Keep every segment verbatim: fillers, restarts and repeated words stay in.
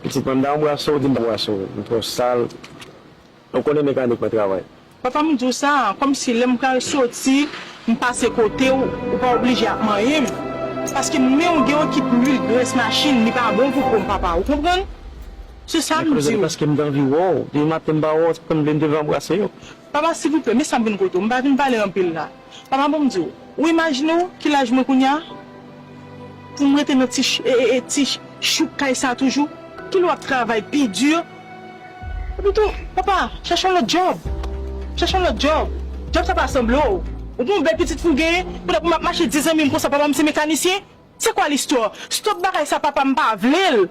Pitit mwen, m ta anbrase w, di m pa anbrase w. M twò sal. Ou konnen mekanik mwen travay. Papa, m di w sa, kòmsi lè m pral soti, m pase kote w, ou pa oblije ap manyen m. Paske men w gen yon kit lwil grès machin, li pa bon pou po m, papa. Ou konprann? Se sa m di w. Paske m t anvi wè w. Depi maten m pa wè w, se pou m vle m te vle anbrase yo. Papa, silvouplè, men sa m vin kote w. M pa vin pale anpil la. Papa, bon, m di w, ou imajine w ki laj mwen kounye a? Pou m rete nan ti ch-, e, e, e, ti ch-, chouk kay sa toujou? Kilè w ap travay pi di? Epi tou, papa, chèche yon lòt djòb. Chèche yon lòt djòb. Djòb sa pa sanble w. Ou gen yon bèl pitit fi w genyen, pandan pou m ap mache di zanmi m konsa, papa m se mekanisyen? Se kwa listwa? Stòp bagay sa, papa, m pa vle l.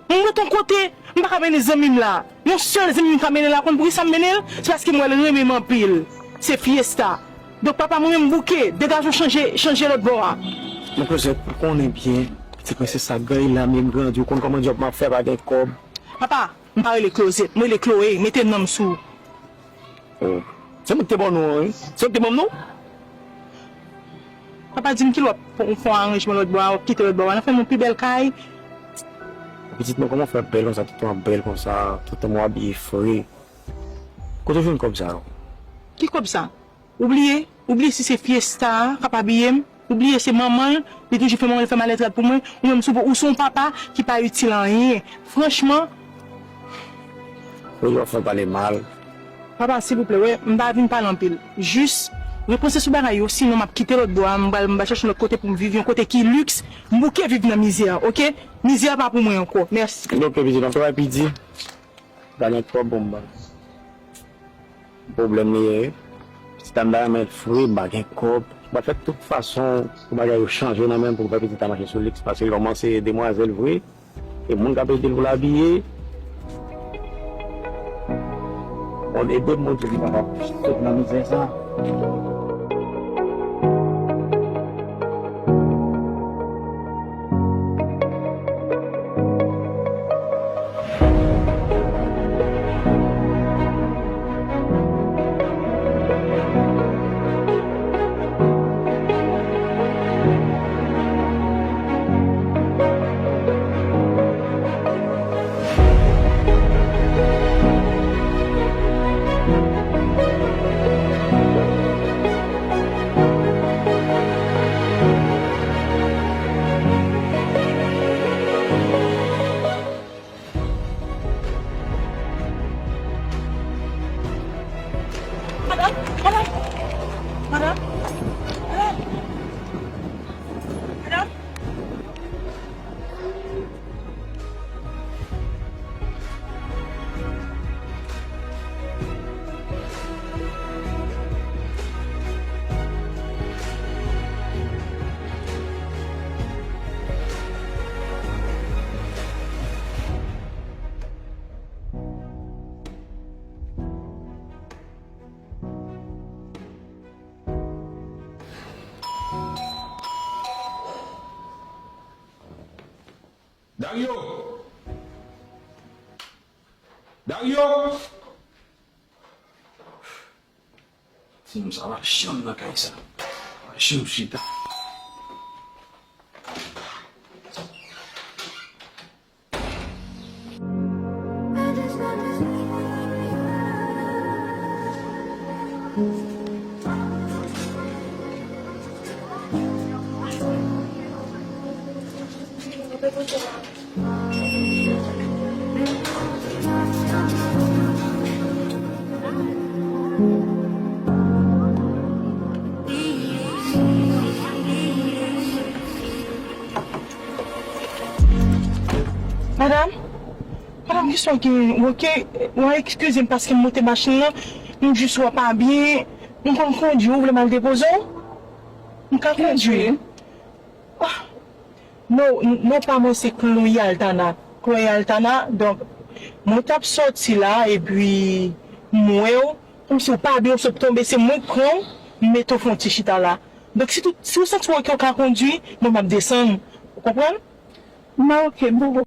M ret yon kote, m pa ka mennen zanmi m la. Yon sèl zanmi m ka mennen la, konn poukisa m mennen l? Se paske m wè l renmen m anpil. Se Fiesta. Donk, papa, mwen menm m bouke, degaje w chanje, chanje lòt bò a. Mon Cosette, ou konnen byen, pitit mwen se sa, gay la, men m grandi, ou konn kòman djòb m ap fè, pa gen kòb. Papa, m pa rele Closette, m rele Chloé, mete non m sou. Oh. Se mwen ki te ban w non an, wi. Se ou ki te ban m non? Papa di m kilè w ap fè yon aranjman lòt bò a, w ap kite lòt bò a, n ap fè yon pi bèl kay. Pitit mwen, kòman w fè bèl konsa, tout tan w ap bèl konsa, tout tan w abiye fre? Kote w jwenn kòb sa yo? Ki kòb sa? Ou bliye? Ou bliye si se Fiesta a k ap abiye m? Ou bliye se manman l, li toujou fè manman l fè malè trad pou mwen? Ou menm, ou se yon papa ki pa itil anyen. Franchman. Ou yo fè pale mal. Papa, silvouplè, wè, m pa vin pale anpil. Jis, repanse sou bagay yo, sinon m ap kite lòt bò a, m pral, m pral chèche yon lòt kote pou m viv, yon kote ki liks, m bouke viv nan mizè, oke? Mizè pa pou mwen ankò. Mèsi. Ok, pitit, m ap travay pi di. Pa gen kòb pou m ban. Pwoblèm li ye. Pitit la m ta renmen l fre, m pa gen kòb. M pral fè tout fason pou bagay yo chanje nan men m pou m fè pitit la mache sou liks, paske l kòmanse demwazèl vre. E moun k ap ede l pou l abiye. Bon, ede m, Bondye, li kapab sot nan mizè sa. Madanm, madanm, madanm, madanm, madanm. Dario! Dario! Timoun sa pa janm nan kay sa. Pa janm chita. Madanm, madanm, kisa w genyen? Ou oke? Ou a eskize m paske m moute machin nan, m jis wè w pa byen. M konn kondwi, ou vle m al depoze w? M ka kondwi. Ah, non, non, pa mwen, se Chloé Altana. Chloé Altana, donk, mwen t ap sòti la, epi m wè w, kòmsi w pa byen, w sot tonbe, se mwen k pran w, m mete w fè yon ti chita la. Donk, si tout, si w santi w oke, w ka kondwi, mwen m ap desann. Ou konprann? M pa oke, m poko